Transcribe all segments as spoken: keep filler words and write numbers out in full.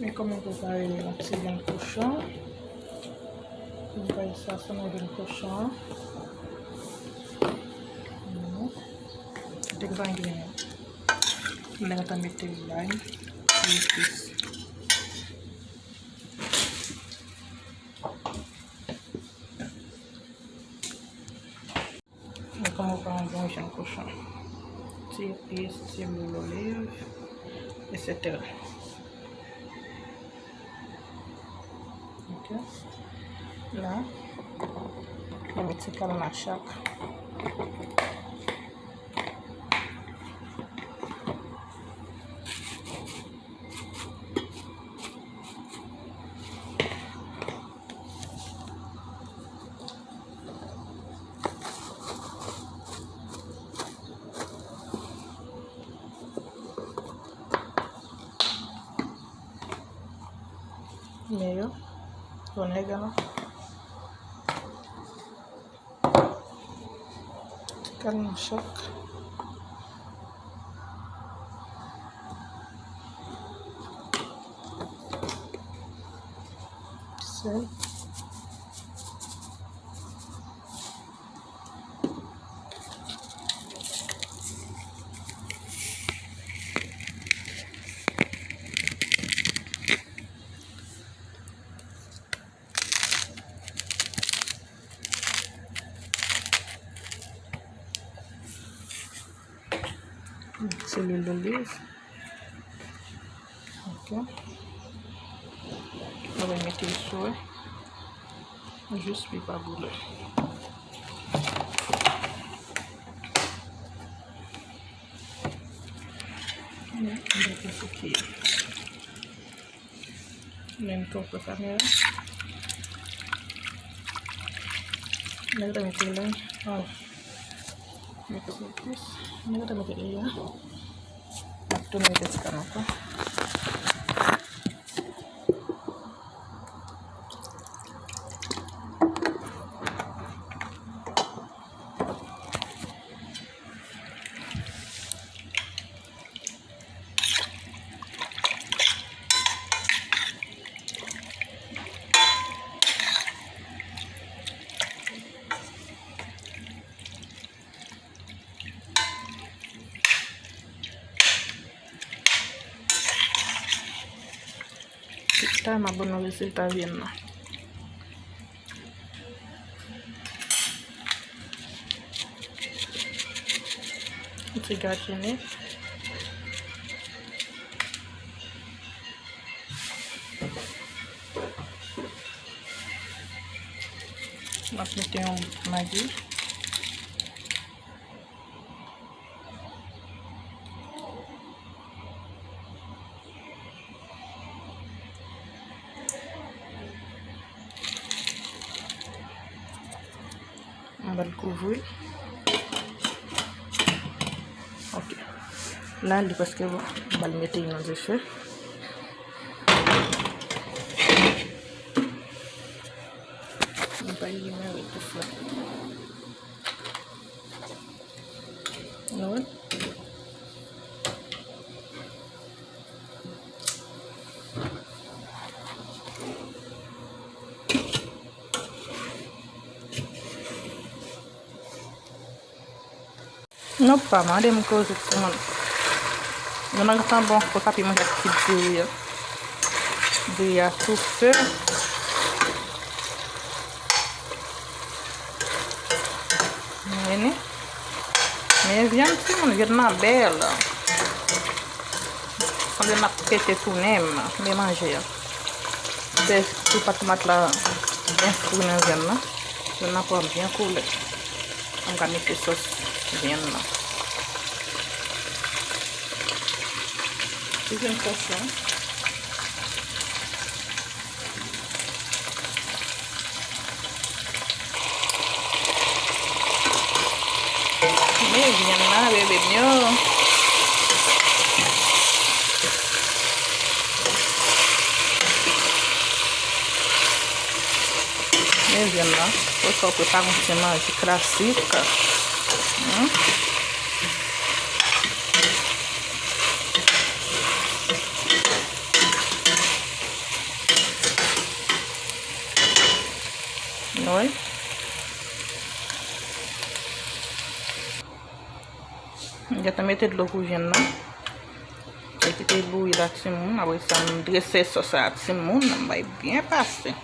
Men kòman m prepare yon ti vyann kochon. M prepare sa sou nan vyann kochon an. Mhm. Degrangle. M gentan mete lay, ti epis. Men kòman w pran yon vyann kochon. Ti epis, ti lwil oliv, etsetera. Ok. La, mwen met ti kalmachak. Men yo, vyann nan egal. Ti kalmachak. Sèl. Ti lwil oliv. Ok. Mwen mete l sou, jis pou li pa boule. Mwen mete sou ki. Men tou pou kamera. Mwen mete lay. Oh. Mete sou plis. Mwen mete lay a. M ap tounen mete ti kann ankò. Tèlman bon nan rezilta vyann nan. Ti gratine. M ap mete yon magi. M ba l kouvri. Ok. La, li prèske bon. M ba l mete nan dife. M pa limen wi tou fre. Nou wè? Nou pa mande m koze timoun. Nou nan tan bon, pou pa pi manje ak ti diri a. Diri a toufe. Vini. Men vyann timoun, vyann nan bèl. Sanble n ap pete tounen m, men manje a. Fè tou pat tomat la byen fri nan vyann nan. Vyann nan pran byen koulè. An m ka mete sòs vyann nan. Ti vyann kòchon. Men vyann nan, bebe m yo. Men vyann nan. Ou sa w prepare yon ti manje klasik. Hmm? Wi. M gentan mete dlo pou vyann nan. E kite l bouyi la timoun. Apre sa, m drese sòs la timoun. M bay byen pase.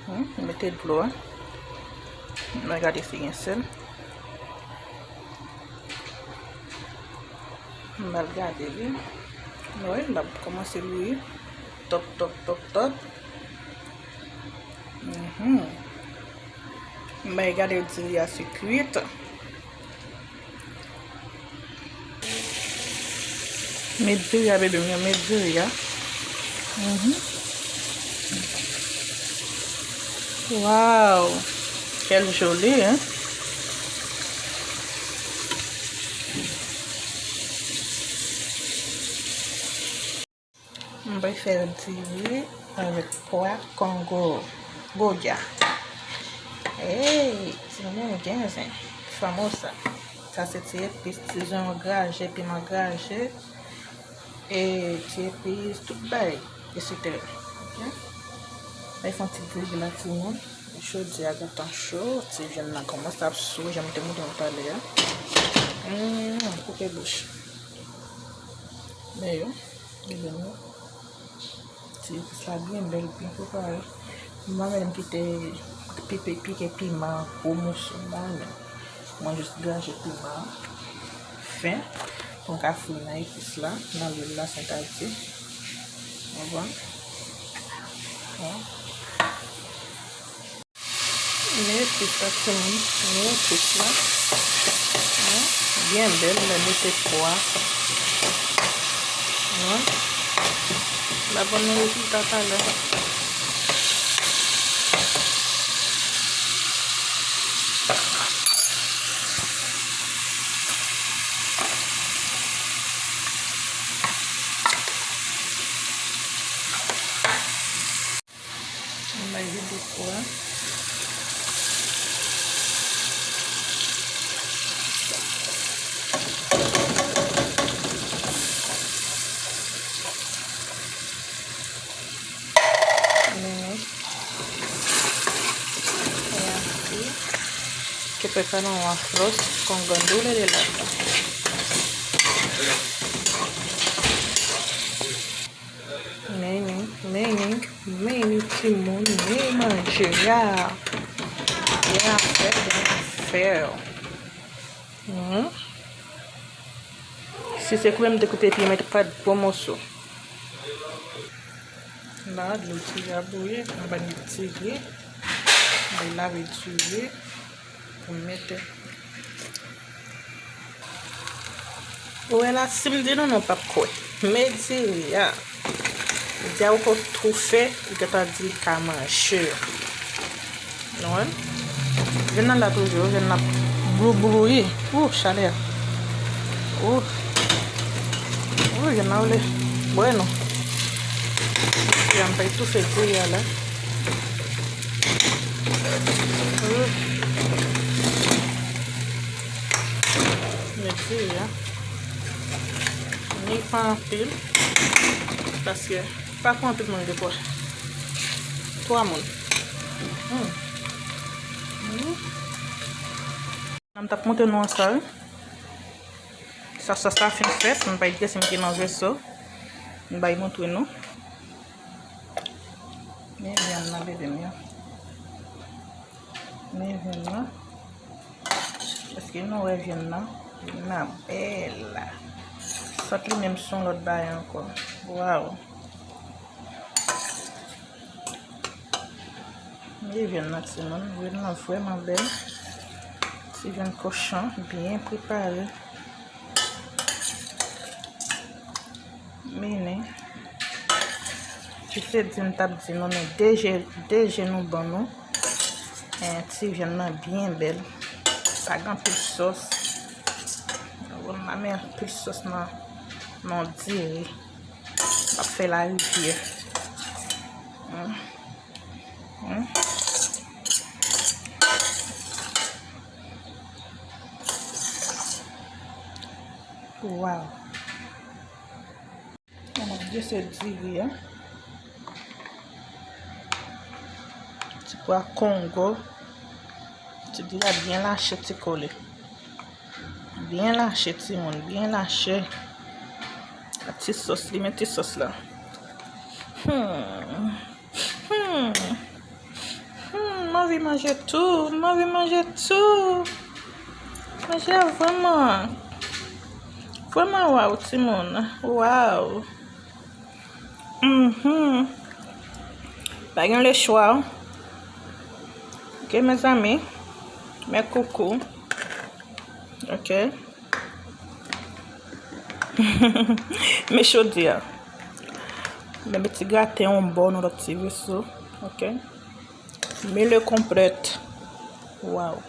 Hmm, m mete dlo a. Mwen gade si gen sèl. M al gade li. Wi, l ap kòmanse bouyi. Top, top, top, top. Mhm. M bay gade diri a si kwit. Met diri a, bebe m yo, met diri a. Mhm. Wow! Quelle jolie, hein? M prefere diri avèk pwa kongo. Goya. Hey, timoun gen zen. Famosa. Sa se ti epis, ti zonyon graje, piman graje, e ti epis, tout bagay, etsetera. Ok? Mwen fè yon ti diri la, timoun. Jodi a gentan cho, ti vyann nan kòmanse ap sou, jan m te montre nou talè a. Mm, koupe bouch. Men yo, li bèl, wi. Ti epis la byen bèl, byen prepare. M pa menm kite pipe, pike piman an gwo moso, m pa menm. Mwen jis graje piman an fen pou m ka fri nan epis la, nan lwil la, sètadi. Ou konprann? Bon. Men epis la, timoun. Men epis la. Wi. Byen bèl, m mete pwa. Wi. N a ban nou rezilta talè. M bay vide fou a. Men, e así que preparo un arroz con gandules de lata. Men, men, men, men, timoun, men manje, ya. Gen afè, gen afè. Mhm. Si se koupe, m te koupe piman, m te pa t bon moso. La, dlo diri a bouyi, m ba li diri. M bay lave diri. Pou m mete. Ou wè la, si m di nou, nou p ap kwè. Men diri a. Diri a poko tou fè, ou gentan di l ka manje. Nou wè? Vyann nan la toujou, vyann nan ap bouyi. Ou, chalè. Ou. Ou, vyann nan ou le. Bwè non. Vyann pa tou fè diri a la. Ou. Met diri a. Ni pa anpil. Paske pa pou anpil moun dekwa. Twa moun. Hmm. Hmm. M t ap montre nou an sa, wi. Sa, sa, sa fin fèt. M bay gade si m te nan vèso. M bay montre nou. Men vyann nan, bebe m yo. Men vyann nan. Èske nou wè vyann nan? Vyann nan bèl. Sòt li menm se yon lòt bagay ankò. Waw. Men vyann nan, timoun. Vyann nan vrèman bèl. Ti vyann kochon, byen prepare. Mennen. Si se di m t ap di nou, men de je, de je nou ban nou. Eh, ti vyann nan byen bèl. Pa gen anpil sòs. Bon, m pa met anpil sòs nan, nan diri. M ap fè larivyè. Hmm. Hmm. Waw. Ann ap drese diri a. Ti pwa Kongo. Ti diri a byen lache, ti kole. Byen lache, timoun, byen lache. A ti sòs li, men ti sòs la. Hmm. Hmm. Hmm, m anvi manje tou, m anvi manje tou. Manje a vrèman, vrèman waw, timoun. Waw. Mhm. Pa gen le chwa. Ok, mezanmi. Mè koukou. Ok. Men chodyè a. Men ti graten yon bò, yon lòt ti veso. Ok. Men le konplèt. Waw.